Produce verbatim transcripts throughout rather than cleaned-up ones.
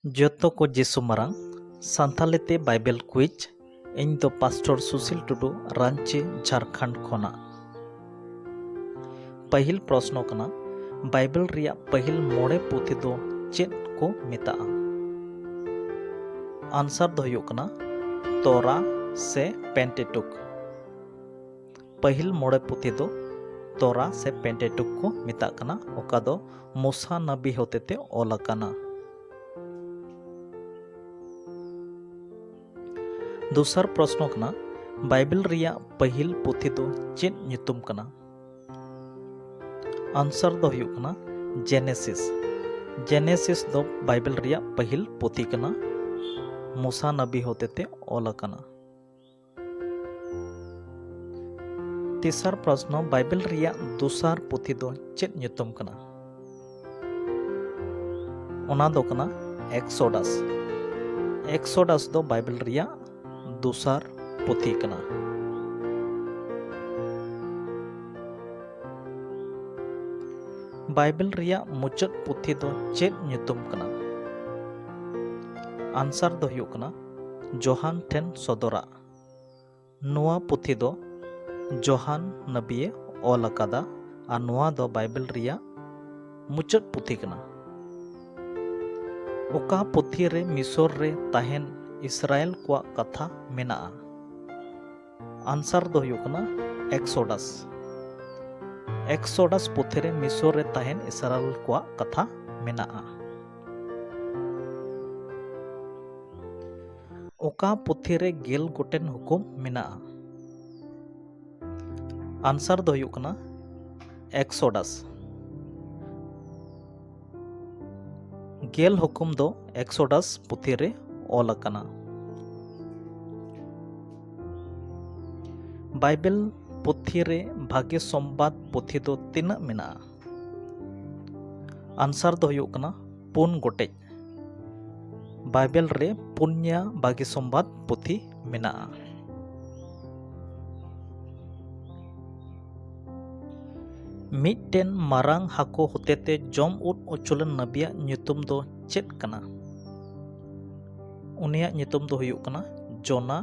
ᱡᱚᱛᱚ ᱠᱚ ᱡᱤᱥᱩ ᱢᱟᱨᱟᱝ ᱥᱟᱱᱛᱟᱞᱤ ᱛᱮ ᱵᱟᱭᱵᱮᱞ ᱠᱩᱭᱤᱡᱽ᱾ ᱤᱧ ᱫᱚ ᱯᱟᱥᱴᱚᱨ ᱥᱩᱥᱤᱞ ᱴᱩᱰᱩ, ᱨᱟᱺᱪᱤ, ᱡᱷᱟᱨᱠᱷᱚᱸᱰ ᱠᱷᱚᱱᱟᱜ᱾ ᱯᱟᱹᱦᱤᱞ ᱯᱨᱚᱥᱱᱚ ᱠᱟᱱᱟ, ᱵᱟᱭᱵᱮᱞ ᱨᱮᱭᱟᱜ ᱯᱟᱹᱦᱤᱞ ᱢᱚᱬᱮ ᱯᱩᱛᱷᱤ ᱫᱚ ᱪᱮᱫ ᱠᱚ ᱢᱮᱛᱟᱜᱼᱟ? ᱟᱱᱥᱟᱨ ᱫᱚ ᱦᱩᱭᱩᱜ ᱠᱟᱱᱟ ᱛᱚᱨᱟ ᱥᱮ ᱯᱮᱱᱴᱮᱴᱩᱠ᱾ ᱯᱟᱹᱦᱤᱞ ᱢᱚᱬᱮ ᱯᱩᱛᱷᱤ ᱫᱚ ᱛᱚᱨᱟ ᱥᱮ ᱯᱮᱱᱴᱮᱴᱩᱠ ᱠᱚ ᱢᱮᱛᱟᱜ ᱠᱟᱱᱟ, ᱚᱠᱟ ᱫᱚ ᱢᱩᱥᱟ ᱱᱟᱵᱤ ᱦᱚᱛᱮᱛᱮ ᱚᱞ ᱟᱠᱟᱱᱟ᱾ ᱫᱚᱥᱟᱨ ᱯᱨᱚᱥᱱᱚ ᱠᱟᱱᱟ, ᱵᱟᱭᱵᱮᱞ ᱨᱮᱭᱟᱜ ᱯᱟᱹᱦᱤᱞ ᱯᱩᱛᱷᱤ ᱫᱚ ᱪᱮᱫ ᱧᱩᱛᱩᱢ ᱠᱟᱱᱟ? ᱟᱱᱥᱟᱨ ᱫᱚ ᱦᱩᱭᱩᱜ ᱠᱟᱱᱟ ᱡᱮᱱᱮᱥᱤᱥ᱾ ᱡᱮᱱᱮᱥᱤᱥ ᱫᱚ ᱵᱟᱭᱵᱮᱞ ᱨᱮᱭᱟᱜ ᱯᱟᱹᱦᱤᱞ ᱯᱩᱛᱷᱤ ᱠᱟᱱᱟ, ᱢᱩᱥᱟ ᱱᱟᱵᱤ ᱦᱚᱛᱮᱛᱮ ᱚᱞ ᱟᱠᱟᱱᱟ᱾ ᱛᱮᱥᱟᱨ ᱯᱨᱚᱥᱱᱚ, ᱵᱟᱭᱵᱮᱞ ᱨᱮᱭᱟᱜ ᱫᱚᱥᱟᱨ ᱯᱩᱛᱷᱤ ᱫᱚ ᱪᱮᱫ ᱧᱩᱛᱩᱢ ᱠᱟᱱᱟ? ᱚᱱᱟ ᱫᱚ ᱠᱟᱱᱟ ᱮᱠᱥᱚᱰᱟᱥ᱾ ᱮᱠᱥᱚᱰᱟᱥ ᱫᱚ ᱵᱟᱭᱵᱮᱞ ᱨᱮᱭᱟᱜ ᱫᱚᱥᱟᱨ ᱯᱩᱛᱷᱤ ᱠᱟᱱᱟ᱾ ᱵᱟᱭᱵᱮᱞ ᱨᱮᱭᱟᱜ ᱢᱩᱪᱟᱹᱫ ᱯᱩᱛᱷᱤ ᱫᱚ ᱪᱮᱫ ᱧᱩᱛᱩᱢ ᱠᱟᱱᱟ? ᱟᱱᱥᱟᱨ ᱫᱚ ᱦᱩᱭᱩᱜ ᱠᱟᱱᱟ ᱡᱚᱦᱟᱱ ᱴᱷᱮᱱ ᱥᱚᱫᱚᱨᱟᱜ᱾ ᱱᱚᱣᱟ ᱯᱩᱛᱷᱤ ᱫᱚ ᱡᱚᱦᱟᱱ ᱱᱟᱵᱤᱭᱮ ᱚᱞ ᱟᱠᱟᱫᱟ ᱟᱨ ᱱᱚᱣᱟ ᱫᱚ ᱵᱟᱭᱵᱮᱞ ᱨᱮᱭᱟᱜ ᱢᱩᱪᱟᱹᱫ ᱯᱩᱛᱷᱤ ᱠᱟᱱᱟ᱾ ᱚᱠᱟ ᱯᱩᱛᱷᱤ ᱨᱮ ᱢᱤᱥᱚᱨ ᱨᱮ ᱛᱟᱦᱮᱱ ᱤᱥᱨᱟᱭᱮᱞ ᱠᱚᱣᱟᱜ ᱠᱟᱛᱷᱟ ᱢᱮᱱᱟᱜᱼᱟ? ᱟᱱᱥᱟᱨ ᱫᱚ ᱦᱩᱭᱩᱜ ᱠᱟᱱᱟ ᱮᱠᱥᱚᱰᱟᱥ᱾ ᱮᱠᱥᱚᱰᱟᱥ ᱯᱩᱛᱷᱤ ᱨᱮ ᱢᱤᱥᱚᱨ ᱨᱮ ᱛᱟᱦᱮᱱ ᱤᱥᱨᱟᱭᱮᱞ ᱠᱚᱣᱟᱜ ᱠᱟᱛᱷᱟ ᱢᱮᱱᱟᱜᱼᱟ᱾ ᱚᱠᱟ ᱯᱩᱛᱷᱤ ᱨᱮ ᱜᱮᱞ ᱜᱚᱴᱮᱱ ᱦᱩᱠᱩᱢ ᱢᱮᱱᱟᱜᱼᱟ? ᱟᱱᱥᱟᱨ ᱫᱚ ᱦᱩᱭᱩᱜ ᱠᱟᱱᱟ ᱮᱠᱥᱚᱰᱟᱥ᱾ ᱜᱮᱞ ᱦᱩᱠᱩᱢ ᱫᱚ ᱮᱠᱥᱚᱰᱟᱥ ᱯᱩᱛᱷᱤ ᱨᱮ ᱚᱞ ᱟᱠᱟᱱᱟ᱾ ᱵᱟᱭᱵᱮᱞ ᱯᱩᱛᱷᱤ ᱨᱮ ᱵᱷᱟᱜᱮ ᱥᱚᱢᱵᱟᱫ ᱯᱩᱛᱷᱤ ᱫᱚ ᱛᱤᱱᱟᱹᱜ ᱢᱮᱱᱟᱜᱼᱟ? ᱟᱱᱥᱟᱨ ᱫᱚ ᱦᱩᱭᱩᱜ ᱠᱟᱱᱟ ᱯᱩᱱ ᱜᱚᱴᱮᱡ᱾ ᱵᱟᱭᱵᱮᱞ ᱨᱮ ᱯᱩᱱᱭᱟ ᱵᱷᱟᱜᱮ ᱥᱚᱢᱵᱟᱫ ᱯᱩᱛᱷᱤ ᱢᱮᱱᱟᱜᱼᱟ᱾ ᱢᱤᱫᱴᱮᱱ ᱢᱟᱨᱟᱝ ᱦᱟᱹᱠᱩ ᱦᱚᱛᱮᱛᱮ ᱡᱚᱢ ᱩᱫ ᱚᱪᱚᱞᱮᱱ ᱱᱟᱵᱤᱭᱟᱜ ᱧᱩᱛᱩᱢ ᱫᱚ ᱪᱮᱫ ᱠᱟᱱᱟ? ᱩᱱᱤᱭᱟᱜ ᱧᱩᱛᱩᱢ ᱫᱚ ᱦᱩᱭᱩᱜ ᱠᱟᱱᱟ ᱡᱳᱱᱟ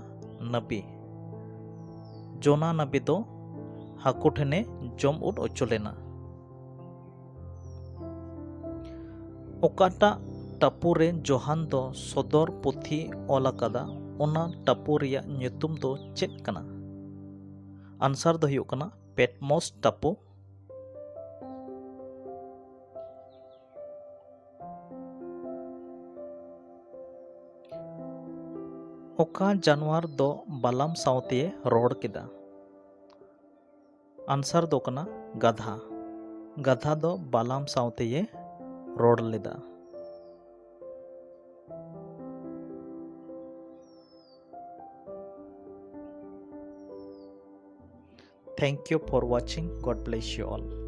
ᱱᱟᱵᱤ᱾ ᱡᱳᱱᱟ ᱱᱟᱵᱤ ᱫᱚ ᱦᱟᱹᱠᱩ ᱴᱷᱮᱱᱮ ᱡᱚᱢ ᱩᱫ ᱦᱚᱪᱚ ᱞᱮᱱᱟ᱾ ᱚᱠᱟᱴᱟᱜ ᱴᱟᱯᱩ ᱨᱮ ᱡᱳᱦᱟᱱ ᱫᱚ ᱥᱚᱫᱚᱨ ᱯᱩᱛᱷᱤ ᱚᱞ ᱟᱠᱟᱫᱟ, ᱚᱱᱟ ᱴᱟᱯᱩ ᱨᱮᱭᱟᱜ ᱧᱩᱛᱩᱢ ᱫᱚ ᱪᱮᱫ ᱠᱟᱱᱟ? ᱟᱱᱥᱟᱨ ᱫᱚ ᱦᱩᱭᱩᱜ ᱠᱟᱱᱟ ᱯᱮᱴᱢᱚᱥ ᱴᱟᱯᱩ᱾ ᱚᱠᱟ ᱡᱟᱱᱣᱟᱨ ᱫᱚ ᱵᱟᱞᱟᱢ ᱥᱟᱶᱛᱮ ᱨᱚᱲ ᱠᱮᱫᱟ? ᱟᱱᱥᱟᱨ ᱫᱚ ᱠᱟᱱᱟ ᱜᱟᱫᱷᱟ᱾ ᱜᱟᱫᱷᱟ ᱫᱚ ᱵᱟᱞᱟᱢ ᱥᱟᱶᱛᱮᱭᱮ ᱨᱚᱲ ᱞᱮᱫᱟ᱾ Thank you for watching. God bless you all.